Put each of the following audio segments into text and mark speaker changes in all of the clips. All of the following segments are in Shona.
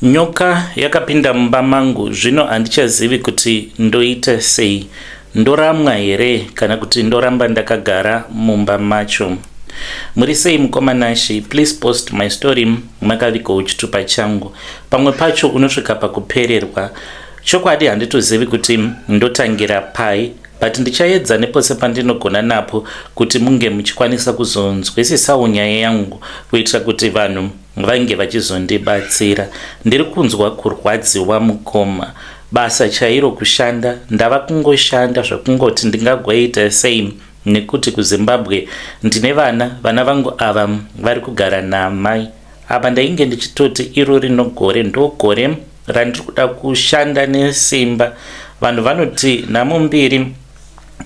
Speaker 1: Nyoka yakapinda mumba mangu zvino handichazivi kuti ndoita sei. Ndoramwa here kana kuti ndoramba ndakagara mumba macho? Muri sei mukoma Nashy? Please post my story makavigawo chitupa changu. Pamwe pacho unosvika pakupererwa. Chokwadi handitozivi kuti ndotangira pai but ndichaedza nepose pandinogona napo kuti munge muchikwanisa kuzonzwisisawo nyaya yangu kuitira kuti vanhu vange vachizondibatsira. Ndiri kunzwa kurwadziwa mukoma. Basa chairo kushanda ndava kungoshanda zvekungoti ndingagoita sei nekuti kuZimbabwe ndine vana, vana vangu ava vari kugara naamai. Apa ndainge ndichitoti iro rino gore ndogore randiri kuda kushanda nesimba. Vanhu vanoti nhamo mbiri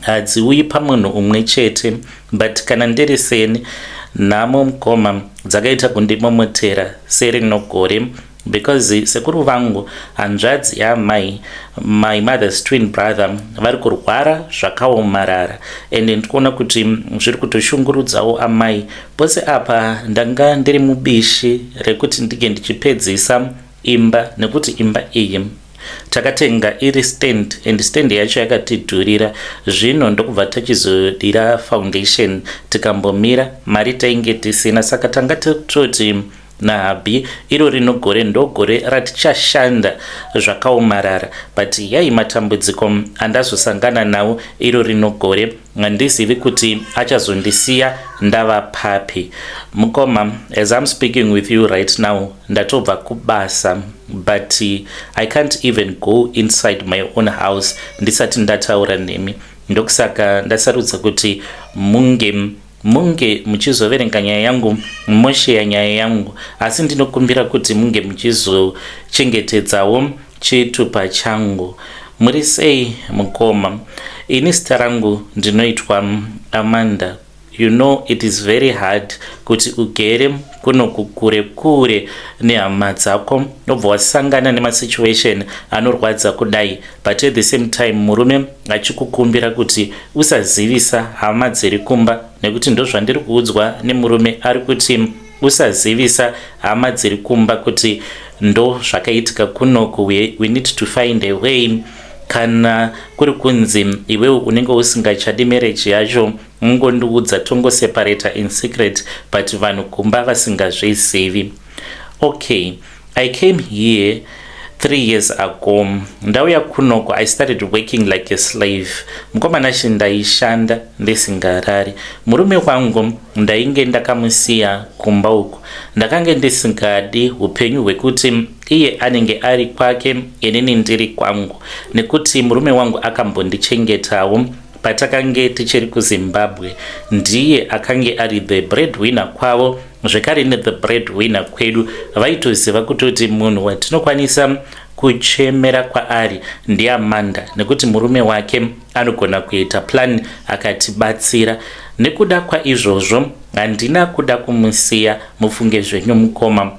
Speaker 1: hadziuyi pamunhu umwe chete but kana ndiri seni nhamo mukoma dzakaita kundimomotera serino gore because sekuru vangu hanzvadzi yaamai my mother's twin brother vari kurwara zvakaomarara and ndikuona kuti zviri kutoshungurudzawo amai pose apa ndanga ndiri mubishi rekuti ndinge ndichipedzisa imba nekuti imba iyi takatenga iri stand and stand yacho yakatidhurira zvino ndokubva tachizodira foundation tikambomira mari tainge tisina saka tanga tototi nahubby iro rino gore ndogore ratichashanda zvakaomarara but yai matambudziko andazosangana nawo iro rino gore handizivi kuti achazondisiya ndava papi mukoma. As I'm speaking with you right now, ndatobva kubasa, but I can't even go inside my own house ndisati ndataura nemi. Ndokusaka ndasarudza kuti munge muchizoverenga nyaya yangu, mosheya nyaya yangu, asi ndinokumbira kuti munge muchizochengetedzawo chitupa changu. Muri sei mukoma? Ini zita rangu ndinoitwa Amanda. You know, it is very hard kuti ugere kunoku kure kure nehama dzako, obva wasangana nemasituation anorwadza kudai, but at the same time murume achikukumbira kuti usazivisa hama dziri kumba, nekuti ndozvandiri kuudzwa nemurume, ari kuti usazivisa hama dziri kumba kuti ndo zvakaitika kunoku. We need to find a way. Kana kuri kunzi iwewe unenge usingachadi marriage yacho, ungondiudza, tongoseparata in secret, but vanhu kumba vasingazvizivi. Okay, I came here 3 years ago. Ndauya kunoko, I started working like a slave. Mukomanashi, ndaishanda ndisingarari. Murume wangu ndainge ndakamusiya kumba uku. Ndakange ndisingadi upenyu hwekuti iye anenge ari kwake, inini ndiri kwangu, nekuti murume wangu akambondichengetawo patakange tichiri kuZimbabwe. Ndiye akange ari the breadwinner kwavo, zvekare nethe breadwinner kwedu. Vaitoziva kutoti munhu watinokwanisa kuchemera kwaari ndiAmanda, nekuti murume wake anogona kuita plan akatibatsira. Nekuda kwaizvozvo handina kuda kumusiya. Mufunge zvenyu mukoma,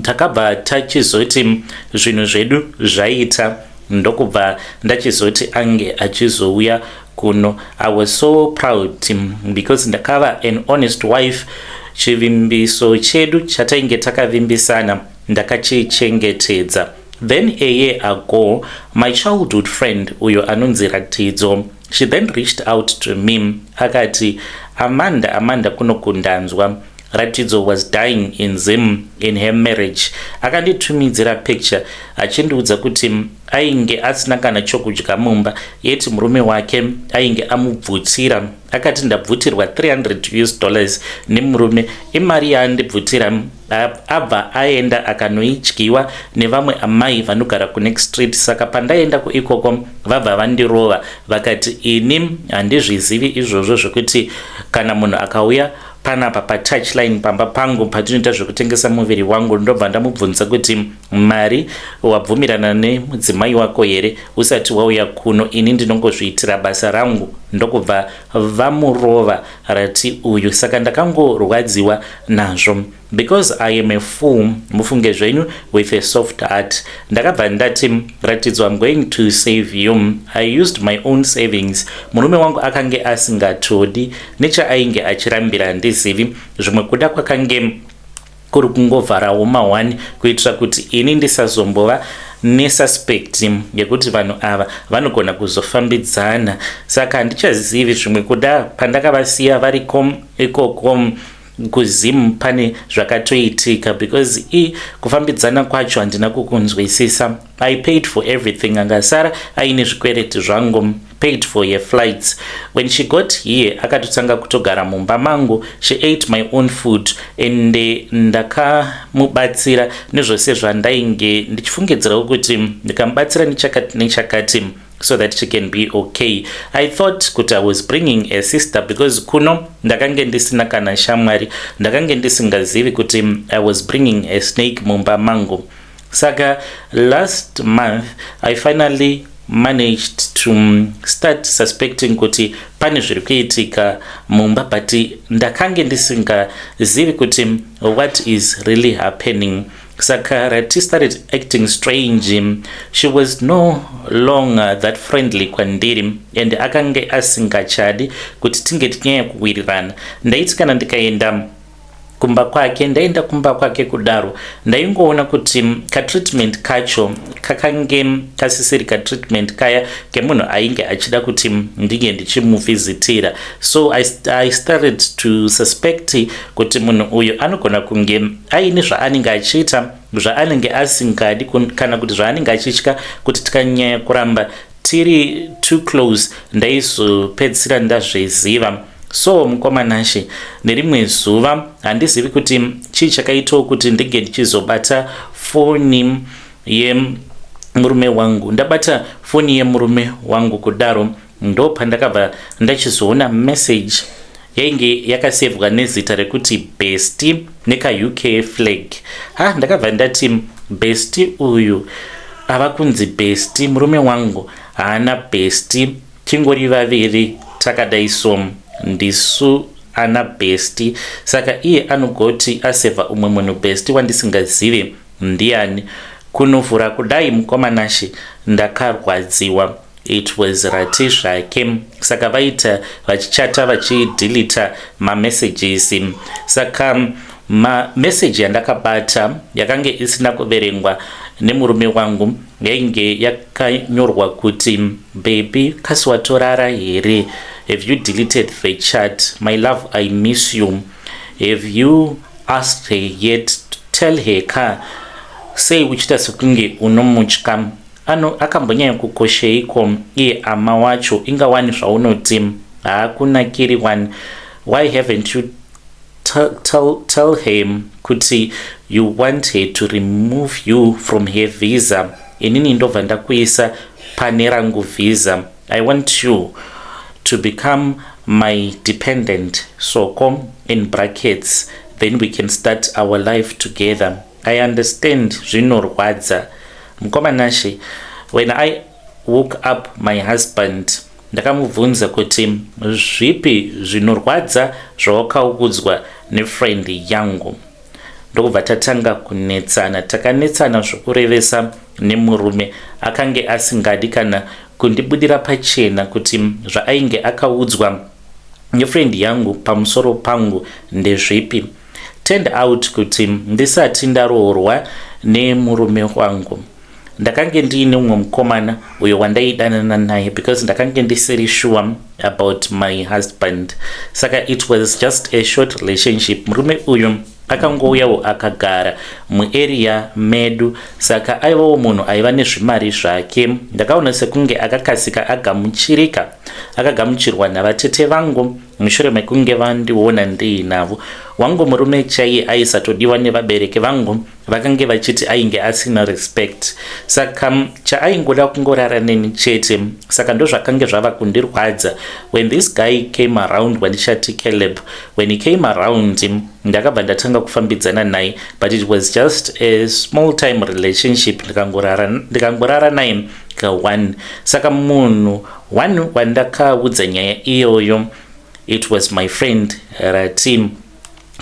Speaker 1: takabva tachizoti zvinhu zvedu zvaita, ndokubva ndachizoti ange achizouya kuno. I was so proud because ndakava an honest wife. Chivimbiso chedu chatainge takavimbisana ndakachichengetedza. Then a year ago, my childhood friend uyo anonzi Ratidzo, she then reached out to me akati, "Amanda, Amanda, kunokundanzwa Ratidzo was dying in Zim in her marriage." Akanditumidzira picture achindiudza kuti ainge asina kana chokudya mumba, yeti murume wake ainge amubvutira. Akati, "Ndabvutirwa 300 US dollars nemurume. Imari yaandibvutira abva aenda akanoidyiwa nevamwe amai vanogara kunext street. Saka pandaenda kuikoko vabva vandirova." Vakati, "Ini handizvizivi izvozvo zvekuti kana munhu akauya panapa patouchline pamba pangu patinoita zvekutengesa muviri wangu, ndobva ndamubvunza kuti mari wabvumirana nemudzimai wako here usati wauya kuno. Ini ndinongozviitira basa rangu." Ndokubva vamurova rati uyu. Saka ndakangorwadziwa nazvo because I am a fool, mufunge zvenyu, with a soft heart. Ndakabva ndati, "Ratidzo, I'm going to save you." I used my own savings. Murume wangu akange asingatodi, nechaainge achirambira handizivi. Zvimwe kuda kwakange Kuri kungovharawo ma1 kuitira kuti ini ndisazombova nesuspect yekuti vanhu ava vanogona kuzofambidzana. Saka handichazivi, zvimwe kuda pandakavasiya variko ikoko kuZim pane zvakatoitika, because i kufambidzana kwacho handina kukunzwisisa. I paid for everything, angasara aine zvikwereti zvangu, paid for her flights. When she got here, akatotanga kutogara mumba mangu. She ate my own food and ndakamubatsira nezvose zvandainge ndichifungidzirawo kuti ndikamubatsira nechakati nechakati so that she can be okay. I thought kuti I was bringing a sister because kuno ndakange ndisina kana shamwari. Ndakange ndisingazivi kuti I was bringing a snake mumba mangu. Saka last month I finally managed to start suspecting kuti pane zviri kuitika mumba, but ndakange ndisingazivi kuti what is really happening. Saka Rati started acting strange. She was no longer that friendly kwandiri and akange asingachadi kuti tinge tinyanya kuwirirana. Ndaiti kana ndikaenda kumba kwake, ndaenda kumba kwake kudaro, ndaingoona kuti katreatment kacho kakange kasisiri katreatment kaya kemunhu ainge achida kuti ndinge ndichimuvhizitira. So I started to suspect kuti munhu uyu anogona kunge aine zvaanenge achiita zvaanenge asingadi kana kuti zvaanenge achitya kuti tikanyanya kuramba tiri too close ndaizopedzisira ndazviziva. So mukoma Nashe, nerimwe zuva handizivi kuti chii chakaitawo kuti ndinge ndichizobata foni yemurume wangu. Ndabata foni yemurume wangu kudaro, ndo pandakabva ndachizoona message yainge yakasevhwa nezita rekuti bestie nekaUK flag. Ha, ndakabva ndati, "Bestie uyu ava kunzi bestie? Murume wangu haana bestie, tingori vaviri takadai, so ndisu ana bestie. Saka iye anogoti asevha umwe munhu bestie wandisingazive ndiani?" Kunovhura kudai, mukoma Nashe, ndakarwadziwa. It was Rati zvake. Saka vaita vachichata vachidhilita mamessages. Saka mameseji yandakabata yakange isina kuverengwa nemurume wangu yainge yakanyorwa kuti, "Baby, kasi watorara here? Have you deleted the chat? My love, I miss you. Have you asked her yet? Tell her ka. Sei uchiita sekunge unomutya? Ano akambonyanya kukosheiko iye ama wacho? Ingawani zvaunoti haakunakiri wani. Why haven't you tell him kuti you want her to remove you from her visa? Inini ndobva ndakuisa pane rangu visa. I want you to become my dependent, soko in brackets, then we can start our life together. I understand zvinorwadza." Mukoma Nashe, when I woke up my husband, ndakamubvunza kuti zvipi zvinorwadza zvawakaudzwa nefriend yangu. Ndokubva tatanga kunetsana. Takanetsana zvokurevesa nemurume. Akange asingadi kana kundibudira pachena kuti zvaainge akaudzwa nefriend yangu pamusoro pangu ndezvipi. Turned out kuti ndisati ndaroorwa nemurume wangu, ndakange ndiine mumwe mukomana uyo wandaidanana naye because ndakange ndisiri sure about my husband. Saka it was just a short relationship. Murume uyu akangouyawo akagara muarea medu. Saka aivawo munhu aiva nezvimari zvake. Ndakaona sekunge akakasika agamuchirika, akagamuchirwa navatete vangu mushure mekunge vandiona ndiinavo. Wangu murume chaiye aisatodiwa nevabereki vangu, vakange vachiti ainge asina respect. Saka chaaingoda kungorara neni chete. Saka ndozvakange zvava kundirwadza. When this guy came around, wandichati Caleb, when he came around, ndakabva ndatanga kufambidzana naye, but it was just a small time relationship. Ndikangorara naye ka1. Saka munhu one wandakaudza nyaya iyoyo, it was my friend Ratim.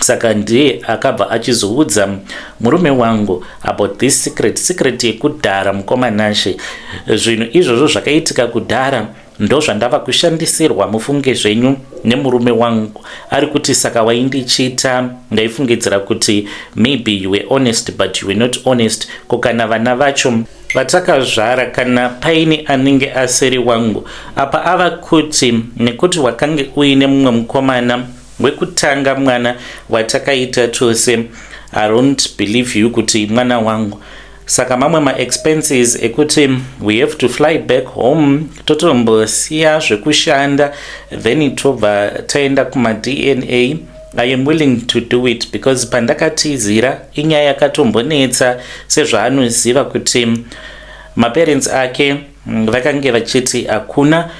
Speaker 1: Saka ndiye akabva achizoudza murume wangu about this secret, secret yekudhara. Mukoma Nashe, zvinhu izvozvo zvakaitika kudhara. Ndozvandava kushandisirwa, mufunge zvenyu, nemurume wangu. Ari kuti, "Saka waindichita, ndaifungidzira kuti maybe you were honest, but you were not honest. Ko kana vana vacho vatakazvara, kana paine anenge asiri wangu?" Apa ava kuti nekuti wakange uine mumwe mukomana wekutanga, mwana watakaita tose, I don't believe you kuti mwana wangu. Saka mamwe maexpenses ekuti we have to fly back home, totombosiya zvekushanda, then tobva taenda kumaDNA. I am willing to do it because pandakatizira inyaya yakatombonetsa, sezvaanoziva kuti maparents ake vakange vachiti hakuna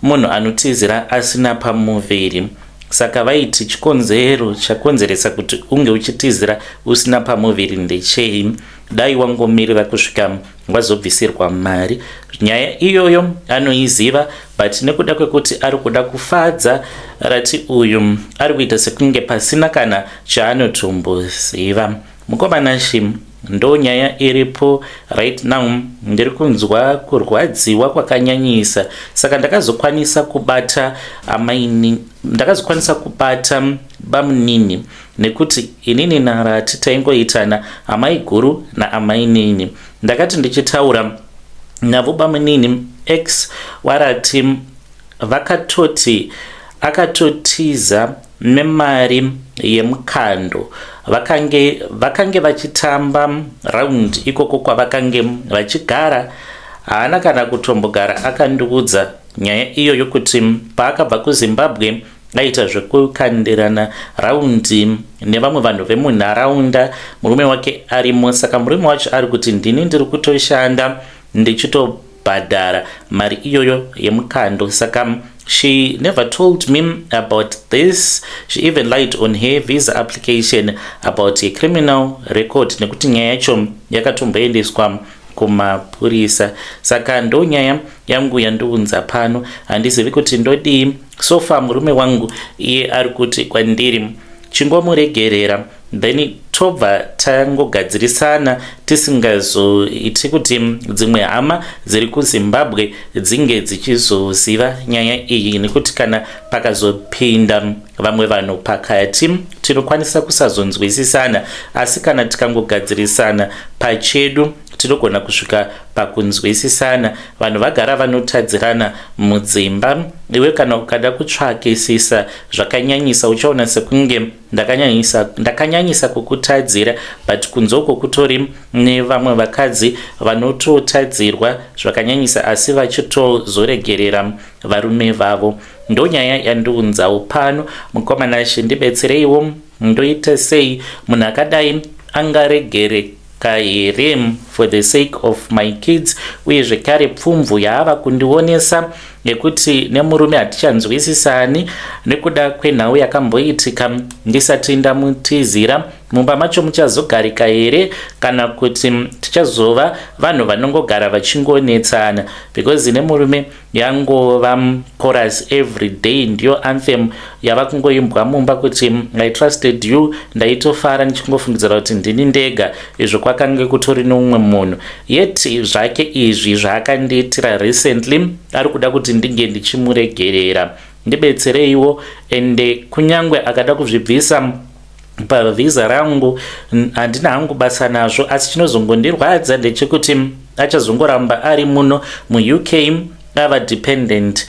Speaker 1: munhu anotizira asina pamuviri. Saka vaiti, "Chikonzero chakonzeresa kuti unge uchitizira usina pamuviri ndechei? Dai wangomirira kusvika wazobvisirwa mari." Nyaya iyoyo anoiziva, but nekuda kwekuti ari kuda kufadza Rati uyu, ari kuita sekunge pasina kana chaanotomboziva. Mukomana shi, ndo nyaya iripo right now. Ndiri kunzwa kurwadziwa kwakanyanyisa. Saka ndakazokwanisa kubata amaini, ndakazokwanisa kubata bamunini, nekuti inini naRati taingoitana amai guru naamainini. Ndakati ndichitaura navo bamunini, ex waRati, vakatoti akatotiza nemari yemukando. Vakange vachitamba round ikoko kwavakange vachigara. Haana kana kutombogara akandiudza nyaya iyo yokuti paakabva kuZimbabwe aita zvekukandirana round nevamwe vanhu vemunharaunda, murume wake arimo. Saka murume wacho ari kuti ndini ndiri kutoshanda ndichitobhadhara mari iyoyo yemukando. Saka she never told me about this. She even lied on her visa application about a criminal record, nekuti nyaya yacho yakatomboendeswa kumapurisa. Saka ndo nyaya yangu yandiunza pano. Handizivi kuti ndodii. So far murume wangu iye ari kuti kwandiri, "Chingomuregerera, then tobva tangogadzirisana, tisingazoiti kuti dzimwe hama dziri kuZimbabwe dzinge dzichizoziva nyaya iyi, nekuti kana pakazopinda vamwe vanhu pakati tinokwanisa kusazonzwisisana. Asi kana tikangogadzirisana pachedu, tinogona kusvika pakunzwisisana." Vanhu vagara vanotadzirana mudzimba. Iwe kana ukada kutsvakisisa zvakanyanyisa, uchaona sekunge ndakanyanyisa kukutadzira, but kunze uko kutori nevamwe vakadzi vanototadzirwa zvakanyanyisa, asi vachitozoregerera varume vavo. Ndo nyaya yandiunzawo pano. Mukomana, ndibetsereiwo. Ndoita sei? Munhu akadai angaregereka here for the sake of my kids? Uye zvekare pfumvu yaava kundionesa yekuti nemurume hatichanzwisisani nekuda kwenhau yakamboitika ndisati ndamutizira, mumba macho muchazogarika here, kana kuti tichazova vanhu vanongogara vachingonetsana? Because nemurume yangova chorus every day, ndiyo anthem yava kungoimbwa mumba kuti, "I trusted you, ndaitofara ndichingofungidzira kuti ndini ndega, izvo kwakange kutori neumwe munhu." Yet zvake izvi zvaakandiitira recently, ari kuda kuti ndinge ndichimuregerera. Ndibetsereiwo. Ende kunyange akada kuzvibvisa pavhisa rangu, handina hangu basa nazvo, asi chinozongondirwadza ndechekuti achazongoramba ari muno muUK, ava dependent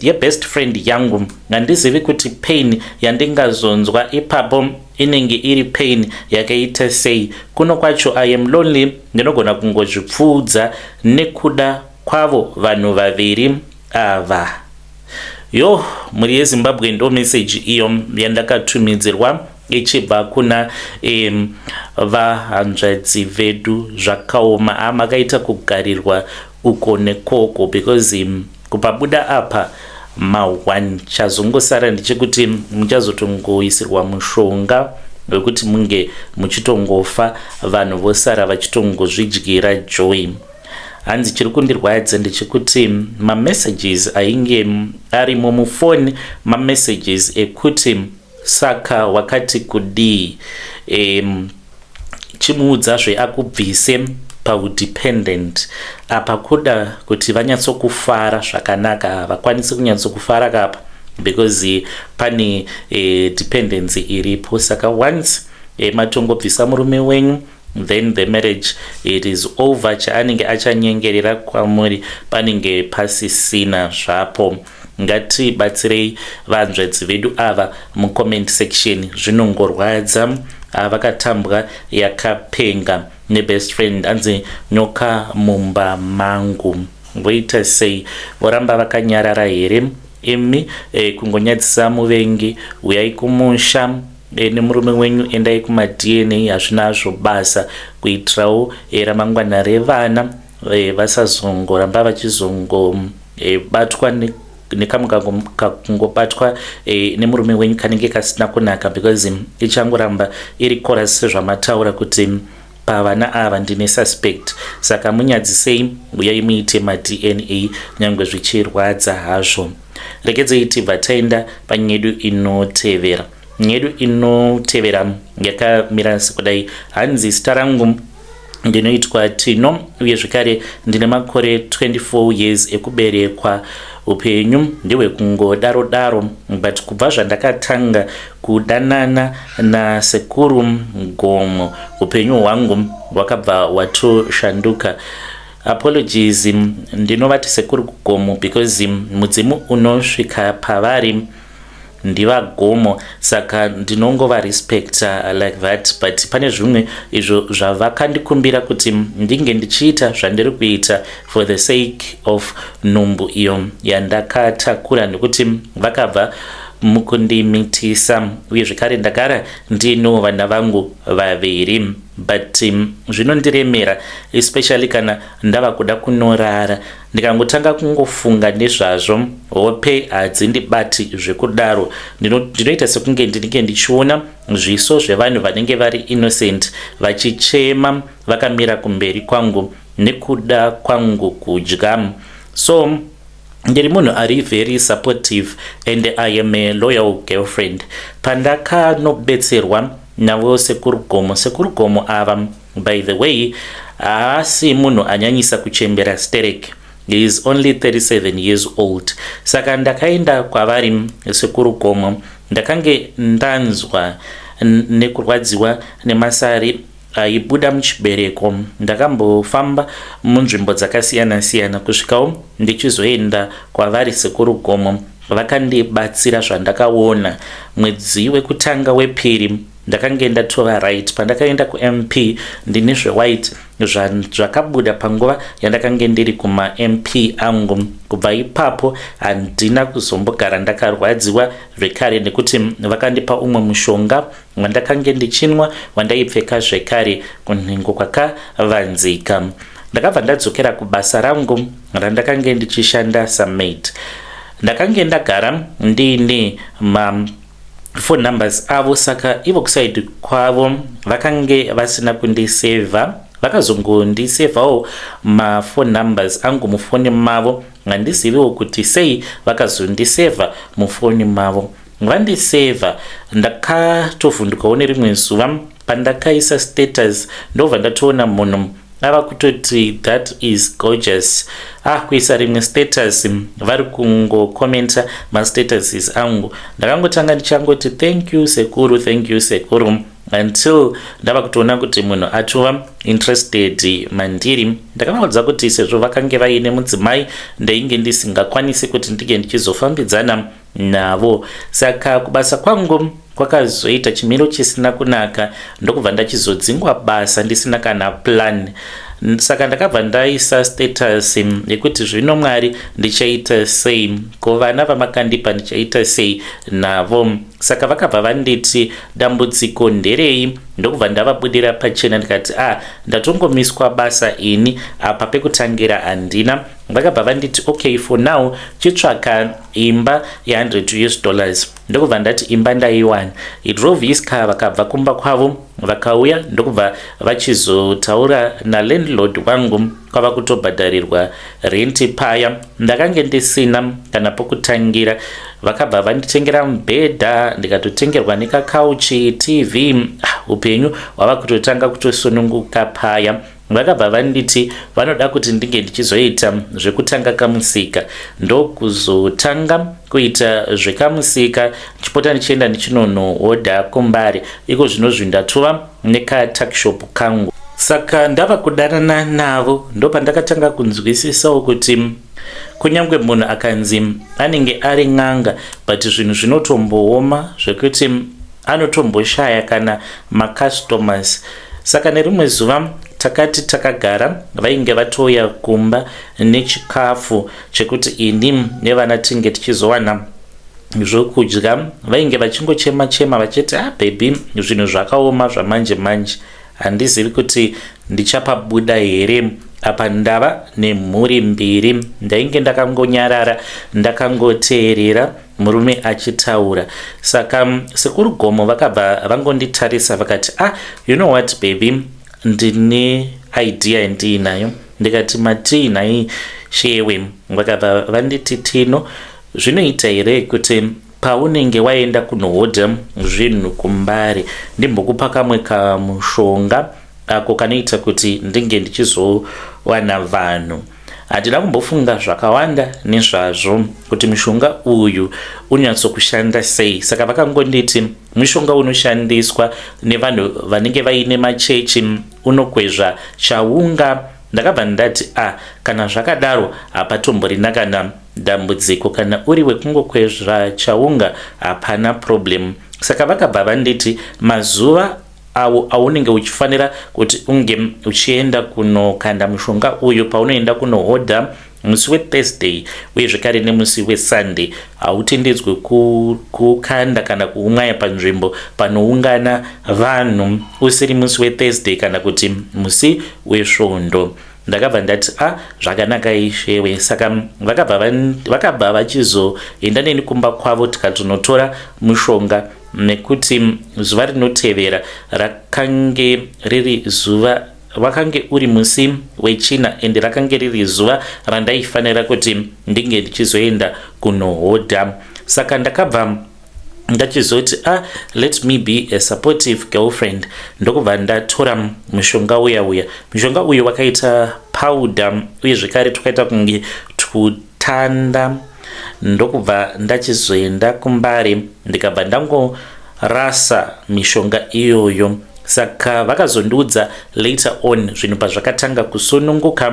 Speaker 1: yebest friend yangu. Handizivi kuti pain yandingazonzwa ipapo inenge iri pain yakaita sei. Kuno kwacho I am lonely, ndinogona kungozvipfuudza nekuda kwavo vanhu vaviri ava. Yo, mhuri yeZimbabwe, ndo meseji iyo yandakatumidzirwa ichibva kuna vahanzvadzi vedu. Zvakaoma, amakaita kugarirwa uko nekoko, because kupabuda apa ma1 chazongosara ndechekuti muchazotongoisirwa mushonga wekuti munge muchitongofa, vanhu vosara vachitongozvidyira joy. Hanzi chiri kundirwadza ndechekuti mamessages ainge arimo mufoni, mamessages ekuti, "Saka wakati kudii? Chimuudzazve akubvise." Paudependent apa, kuda kuti vanyatsokufara zvakanaka, havakwanisi kunyatsokufara kapa because pane dependency iripo. Saka once matongobvisa murume wenyu, then the marriage, it is over. Chaanenge achanyengerera kwamuri panenge pasisina zvapo. Ngatibatsirei vanzvedzi vedu ava mucomment section. Zvinongorwadza, vakatambwa yakapenga nebest friend. Anzi nyoka mumba mangu. Voita sei? Voramba vakanyarara here? Imi kungonyadzisa muvengi. Uyai kumusha nemurume wenyu, endai kumaDNA, hazvinazvo basa, kuitirawo ramangwana revana vasazongoramba vachizongobatwa nekamwe kakungobatwa nemurume wenyu kanenge kasina kunaka, because ichangoramba iri chorus, sezvamataura kuti pavana ava ndine suspect. Saka munyadzisei, uyai muite maDNA, nyange zvichirwadza hazvo. Regedzei tibva taenda panyaya yedu inotevera. Nyaya yedu inotevera yakamira sekudai. Hanzi, zita rangu ndinoitwa Tino, uye zvekare ndine makore 24 years ekuberekwa. Upenyu ndehwekungodaro daro, but kubva zvandakatanga kudanana naSekuru Gomo, upenyu hwangu hwakabva hwatoshanduka. Apologies, ndinovati Sekuru Gomo because mudzimu unosvika pavari ndivaGomo, saka ndinongovarespecta like that. But pane zvimwe izvo zvavakandikumbira kuti ndinge ndichiita zvandiri kuita for the sake of nhumbu iyo yandakatakura, nekuti vakabva mukundimitisa, uye zvekare ndagara ndiinewo vana vangu vaviri. But zvinondiremera, especially kana ndava kuda kunorara. Ndikangotanga kungofunga nezvazvo, hope hadzindibati zvekudaro. Ndinoita sekunge ndinenge ndichiona zviso zvevanhu vanenge vari innocent vachichema vakamira kumberi kwangu nekuda kwangu kudya. So ndiri munhu ari very supportive and I am a loyal girlfriend. Pandakanobetserwa navo Sekuru Gomo, Sekuru Gomo ava, by the way, haasi munhu anyanyisa kuchembera sterek. He is only 37 years old. Saka ndakaenda kwavari Sekuru Gomo, ndakange ndanzwa nekurwadziwa nemasari aibuda muchibereko. Ndakambofamba munzvimbo dzakasiyana-siyana kusvikawo ndichizoenda kwavari Sekuru Gomo. Vakandibatsira zvandakaona. Mwedzi wekutanga, wepiri, ndakange ndatova right. Pandakaenda kuMP ndine zvewhite zvakabuda panguva yandakange ndiri kumaMP angu. Kubva ipapo handina kuzombogara ndakarwadziwa zvekare, nekuti vakandipa umwe mushonga wandakange ndichinwa, wandaipfeka zvekare kunhengo kwakavanzika. Ndakabva ndadzokera kubasa rangu randakange ndichishanda samaid. Ndakange ndagara ndiine ma phone numbers avo, saka ivo kuside kwavo vakange vasina kundisevha. Vakazongondisevhawo maphone numbers angu mufoni mavo. Handiziviwo kuti sei vakazondisevha mufoni mavo. Vandisevha, ndakatovhundukawo nerimwe zuva pandakaisa status, ndobva ndatoona munhu ava kutoti, "That is gorgeous." Ah, kuisa rimwe status, vari kungokomenta mastatuses angu. Ndakangotanga ndichangoti, "Thank you, sekuru, thank you, sekuru," until ndava kutoona kuti munhu atova interested mandiri. Ndakavaudza kuti sezvo vakange vaine mudzimai, ndainge ndisingakwanisi kuti ndinge ndichizofambidzana navo. Saka kubasa kwangu kwakazoita chimiro chisina kunaka, ndokubva ndachizodzingwa basa ndisina kana plan. Saka ndakabva ndaisa status yekuti, "Zvino Mwari, ndichaita sei? Ko vana vamakandipa ndichaita sei navo?" Saka vakabva vanditi, "Dambudziko nderei?" Ndokubva ndavabudira pachena ndikati, "A ah, ndatongomiswa basa ini, apa pekutangira handina." Vakabva vanditi, "Okay, for now chitsvaka imba ye100 US dollars." Ndokubva ndati imba ndaiwana. He drove his car, vakabva kumba kwavo vakauya, ndokubva vachizotaura nalandlord wangu, kwava kutobhadharirwa renti paya. Ndakange ndisina kana pokutangira. Vakabva vanditengera mubhedha, ndikatotengerwa nekakauchi, TV. Ah, upenyu hwava kutotanga kutosununguka paya. Vakabva vanditi vanoda kuti ndinge ndichizoita zvekutanga kamusika, ndokuzotanga kuita zvekamusika ndichipota ndichienda ndichinonohodha kuMbare. Iko zvinozvi ndatova nekatakshop kangu. Saka ndava kudanana navo ndopandakatanga kunzwisisawo kuti kunyange munhu akanzi anenge ari n'anga, but zvinhu zvinotombooma zvekuti anotomboshaya kana macustomers. Saka nerimwe zuva takati takagara, vainge vatouya kumba nechikafu chekuti ini nevana tinge tichizowana zvokudya. Vainge vachingochema chema vachiti, "Ah baby, zvinhu zvakaoma zvamanje manje, handizivi kuti ndichapabuda here, apa ndava nemhuri mbiri." Ndainge ndakangonyarara, ndakangoteerera murume achitaura. Saka Sekuru Gomo vakabva vangonditarisa vakati, "Ah, you know what, baby, ndine idea yandiinayo." Ndikati, "Matii nhai shewe?" Vakabva vanditi, "Tino, zvinoita here kuti paunenge waenda kunohodha zvinhu kuMbare ndimbokupa kamwe kamushonga ako kanoita kuti ndinge ndichizowana vanhu?" Handina kumbofunga zvakawanda nezvazvo kuti mushonga uyu unyatsokushanda sei. Saka vakangonditi mushonga unoshandiswa nevanhu vanenge vaine machechi, unokwezva chaunga. Ndakabva ndati, "A ah, kana zvakadaro hapatomborina kana dambudziko. Kana uri wekungokwezva chaunga, hapana problem." Saka vakabva vanditi mazuva awo aunenge uchifanira kuti unge uchienda kunokanda mushonga uyu, paunoenda kunohodha musi weThursday uye zvekare nemusi weSunday, hautendedzwi kukanda kana kuumwaya panzvimbo panoungana vanhu usiri musi weThursday kana kuti musi weSvondo. Ndakabva ndati, "A ah, zvakanaka ishewe." Saka vakabva vachizoenda neni kumba kwavo, tikatonotora mushonga, nekuti zuva rinotevera rakange riri zuva, wakange uri musi weChina, ende rakange riri zuva randaifanira kuti ndinge ndichizoenda kunohodha. Saka ndakabva ndachizoti, "Ah, let me be a supportive girlfriend," ndokubva ndatora mushonga uya uya. Mushonga uyu wakaita powder uye zvekare twakaita kunge tutanda. Ndokubva ndachizoenda kuMbare, ndikabva ndangorasa mishonga iyoyo. Saka vakazondiudza later on zvinhu pazvakatanga kusununguka,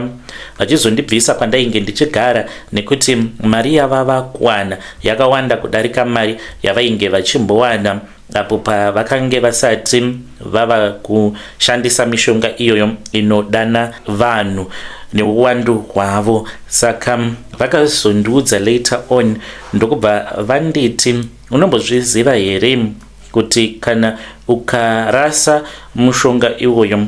Speaker 1: vachizondibvisa kwandainge ndichigara nekuti mari yavava kuwana yakawanda kudarika mari yavainge vachimbowana apo pavakange vasati vava kushandisa mishonga iyoyo inodana vanhu neuwandu hwavo. Saka vakazondiudza later on, ndokubva vanditi, "Unombozviziva here kuti kana ukarasa mushonga iwoyo,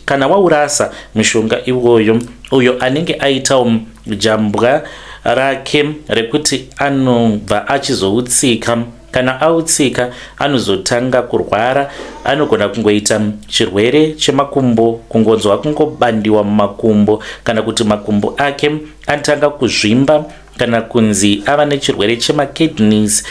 Speaker 1: kana waurasa mushonga iwoyo, uyo anenge aitawo jambwa rake rekuti anobva achizoutsika, kana autsika anozotanga kurwara, anogona kungoita chirwere chemakumbo, kungonzwa kungobandiwa mumakumbo, kana kuti makumbo ake anotanga kuzvimba, kana kunzi ava nechirwere chemakidneys,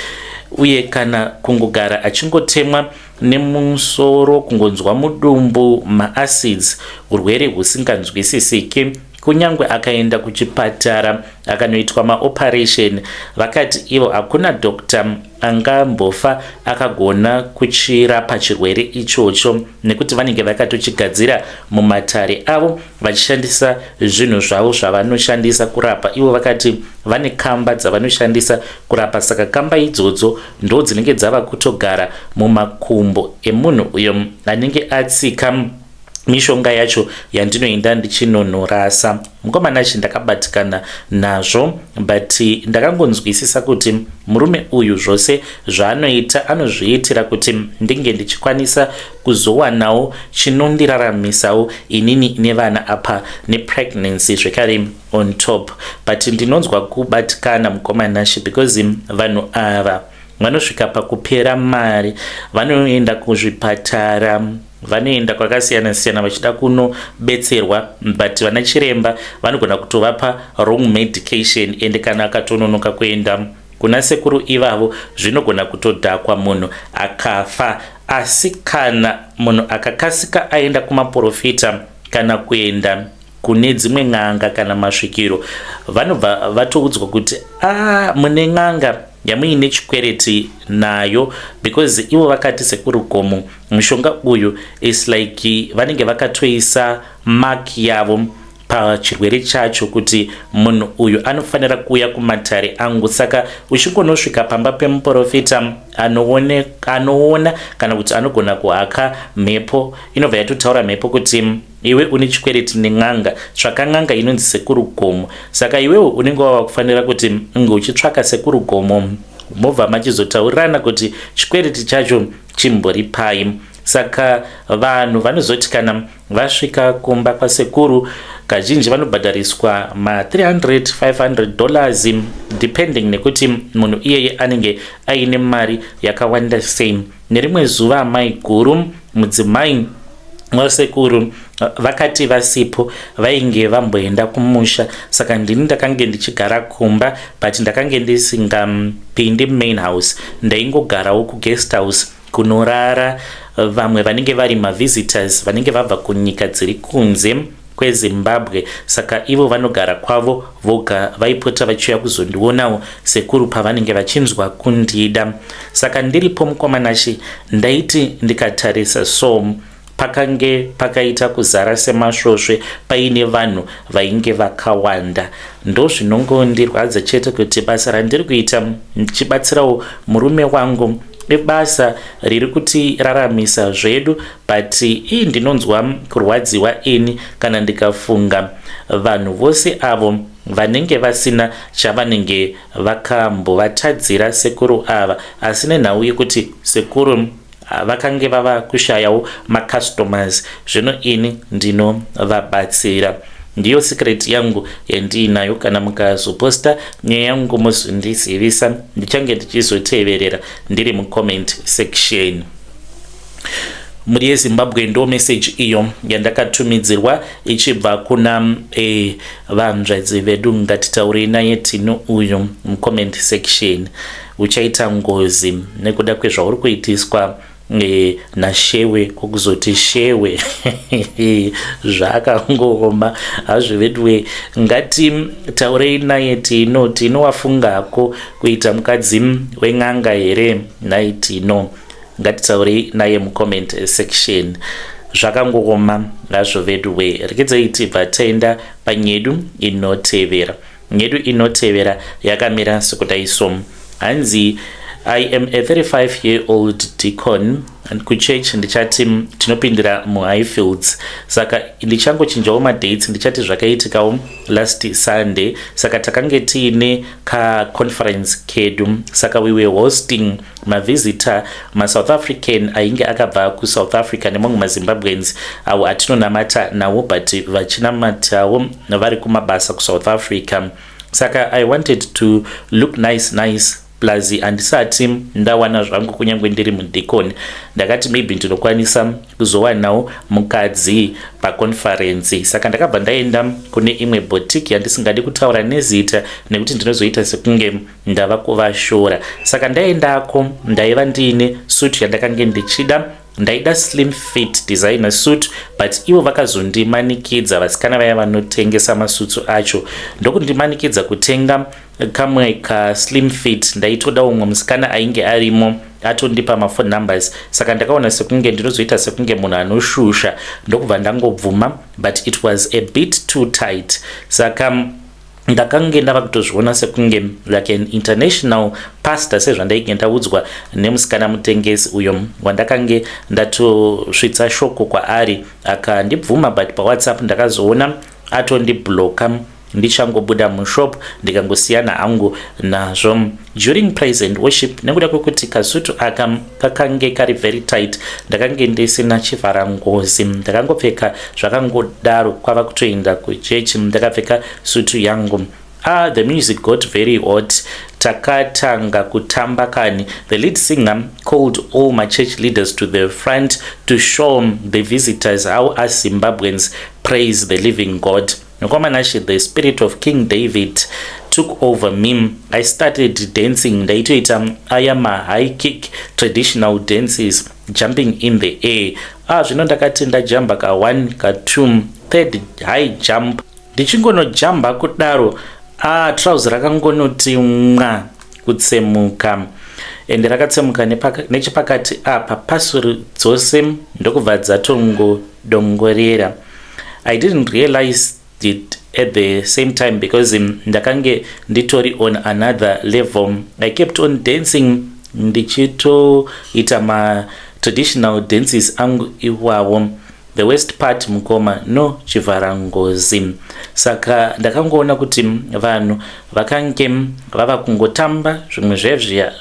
Speaker 1: uye kana kungogara achingotemwa nemusoro, kungonzwa mudumbu maacids, urwere husinganzwisisiki, kunyange akaenda kuchipatara akanoitwa maoperation, vakati ivo hakuna doctor angambofa akagona kuchirapa chirwere ichocho, nekuti vanenge vakatochigadzira mumatare avo vachishandisa zvinhu zvavo zvavanoshandisa kurapa." Ivo vakati vane kamba dzavanoshandisa kurapa, saka kamba idzodzo ndo dzinenge dzava kutogara mumakumbo emunhu uyo anenge atsika mishonga yacho yandinoenda ndichinonorasa. Mukomana chi, ndakabatikana nazvo, but ndakangonzwisisa kuti murume uyu zvose zvaanoita anozviitira kuti ndinge ndichikwanisa kuzowanawo chinondiraramisawo inini nevana, apa nepregnancy zvekare on top. But ndinonzwa kubatikana, mukomanashi, because vanhu ava vanosvika pakupera mari, vanoenda kuzvipatara, vanoenda kwakasiyana siyana vachida kunobetserwa, but vana chiremba vanogona kutovapa wrong medication, ende kana akatononoka kuenda kuna sekuru ivavo zvinogona kutodhakwa, munhu akafa. Asi kana munhu akakasika aenda kumaprofita, kana kuenda kune dzimwe n'anga kana masvikiro, vanobva vatoudzwa kuti a ah, mune n'anga yamuine chikwereti nayo, because ivo vakati Sekuru Gomo mushonga uyu is like vanenge vakatoisa mark yavo pachirwere chacho, kuti munhu uyu anofanira kuuya kumatare angu. Saka uchingonosvika pamba pemuprofita anoona kana kuti anogona kuhaka mhepo, inobva yatotaura mhepo kuti iwe une chikwereti nen'anga, tsvaka n'anga inonzi Sekuru Gomo. Saka iwewo unenge wava kufanira kuti unge uchitsvaka Sekuru Gomo, mobva machizotaurirana kuti chikwereti chacho chimbori pai. Saka vanhu vanozoti kana vasvika kumba kwasekuru, kazhinji vanobhadhariswa ma300, $500, depending nekuti munhu iyeye anenge aine mari yakawanda sei. Nerimwe zuva amai guru, mudzimai wasekuru, vakati vasipo, vainge vamboenda kumusha. Saka ndini ndakange ndichigara kumba, but ndakange ndisingapindi main house, ndaingogarawo kuguest house kunorara vamwe vanenge vari mavisitors vanenge vabva kunyika dziri kunze kweZimbabwe. Saka ivo vanogara kwavo voga, vaipota vachiuya kuzondionawo sekuru pavanenge vachinzwa kundida. Saka ndiripo, mukomanashi, ndaiti ndikatarisa so pakange pakaita kuzara semasvosve, paine vanhu vainge vakawanda. Ndozvinongondirwadza chete kuti basa randiri kuita ndichibatsirawo murume wangu ibasa riri kutiraramisa zvedu, but ii ndinonzwa kurwadziwa ini kana ndikafunga vanhu vose avo vanenge vasina chavanenge vakambovatadzira sekuru ava, asi nenhau yekuti sekuru vakange vava kushayawo macustomers, zvino ini ndinovabatsira. Ndiyo secret yangu yandiinayo. Kana mukazoposta nyaya yangu muzondizivisa, ndichange ndichizoteverera ndiri mucomment section. Mhuri yeZimbabwe, ndo message iyo yandakatumidzirwa ichibva kuna vanzvadzi vedu. Ngatitaurei naye Tino uyu mucomment section. Uchaita ngozi nekuda kwezvauri kuitiswa nashewe. Kwokuzoti shewe, zvakangooma hazvo veduwe. Ngatitaurei naye Tino. Tino, wafungako kuita mukadzi wen'anga here nhai Tino? Ngatitaurei naye mucomment section. Zvakangooma hazvo veduwe. Rekedzai tibva taenda panyedu inotevera. Nyedu inotevera yakamira sekudai so. Hanzi, "I am a 35 year old deacon kuchurch. Ndichati tinopindira muHighfields, saka ndichangochinjawo madates, ndichati zvakaitikawo last Sunday. Saka takange tiine kaconference kedu, saka we were hosting mavisitor, maSouth African ainge akabva kuSouth Africa nemamwe maZimbabweans avo atinonamata nawo, but vachinamatawo vari kumabasa kuSouth Africa. Saka I wanted to look nice nice, plus handisati ndawana zvangu kunyange ndiri mudhikoni. Ndakati maybe ndinokwanisa kuzowanawo mukadzi paconference. Saka ndakabva ndaenda kune imwe boutique yandisingadi kutaura nezita nekuti ndinozoita sekunge ndava kuvashora. Saka ndaendako, ndaiva ndiine suit yandakange ndichida. Ndaida slim fit designer suit, but ivo vakazondimanikidza, vasikana vaya vanotengesa masutsu acho, ndokundimanikidza kutenga kamwe kaslim fit. Ndaitoda umwe musikana ainge arimo atondipa maphone numbers, saka ndakaona sekunge ndinozoita sekunge munhu anoshusha, ndokubva ndangobvuma, but it was a bit too tight. Saka ndakange ndava kutozviona sekunge like an international pastor, sezvandainge ndaudzwa nemusikana mutengesi uyo wandakange ndatosvitsa shoko kwaari akandibvuma. But paWhatsApp ndakazoona atondibloka ndichangobuda mushop, ndikangosiyana hangu nazvo. During praise and worship, nekuda kwekuti kasutu aka kakange kari very tight, ndakange ndisina chivharangozi, ndakangopfeka zvakangodaro kwava kutoenda kuchechi ndakapfeka sutu yangu. Ah, the music got very hot, takatanga kutamba kani. The lead singer called all my church leaders to the front to show the visitors how us Zimbabweans praise the living God. Nokwamanashi, the spirit of King David took over me. I started dancing. Ndaitoita aya mahigh kick traditional dances, jumping in the air. Ah, zvino ndakati ndajamba ka1 ka2. third high jump. Ndichingonojamba kudaro, ah, trouser rakangonoti mwa kutsemuka, ende rakatsemuka nechepakati apa, pasuri dzose ndokubva dzatongodongorera. I didn't realize it at the same time because ndakange nditori on another level. I kept on dancing, ndichitoita matraditional dances angu iwawo. The worst part, mukoma, no chivhara ngozi. Saka ndakangoona kuti vanhu vakange vava kungotamba zvimwe zvezviya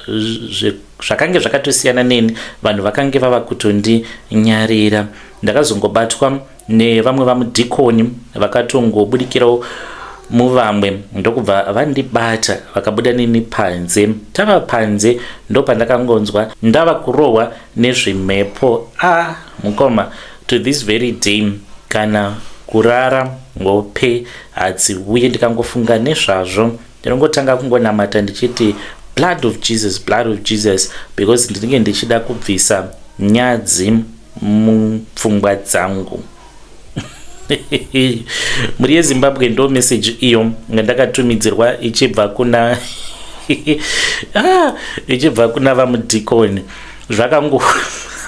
Speaker 1: zvakange zvakatosiyana neni. Vanhu vakange vava kutondinyarira. Ndakazongobatwa nevamwe vamudhikoni vakatongobudikirawo muvamwe, ndokubva vandibata, vakabuda neni panze. Tava panze, ndopandakangonzwa ndava kurohwa nezvimhepo. A ah, mukoma, to this very day kana kurara hope hadziuye. Ndikangofunga nezvazvo, ndinongotanga kungonamata ndichiti, "Blood of Jesus, blood of Jesus," because ndinenge ndichida kubvisa nyadzi mupfungwa dzangu. Mhuri yeZimbabwe, ndo meseji iyo yandakatumidzirwa ichibva kuna ah, ichibva kuna vamudhikoni.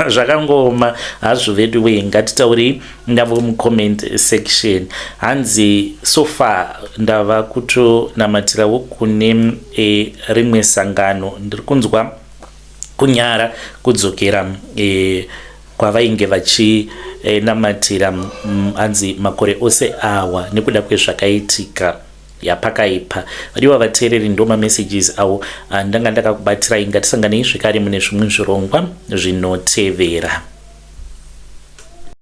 Speaker 1: Zvakangooma hazvo vedu wee. Ngatitaurei navo mucomment section. Hanzi so far ndava kutonamatirawo kune rimwe sangano. Ndiri kunzwa kunyara kudzokera kwavainge vachinamatira, hanzi makore ose awa, nekuda kwezvakaitika. Yapakaipa. Vadiwa vateereri, ndo mamessages avo andanga ndakakubatirai. Ngatisanganei zvekare mune zvimwe zvirongwa zvinotevera.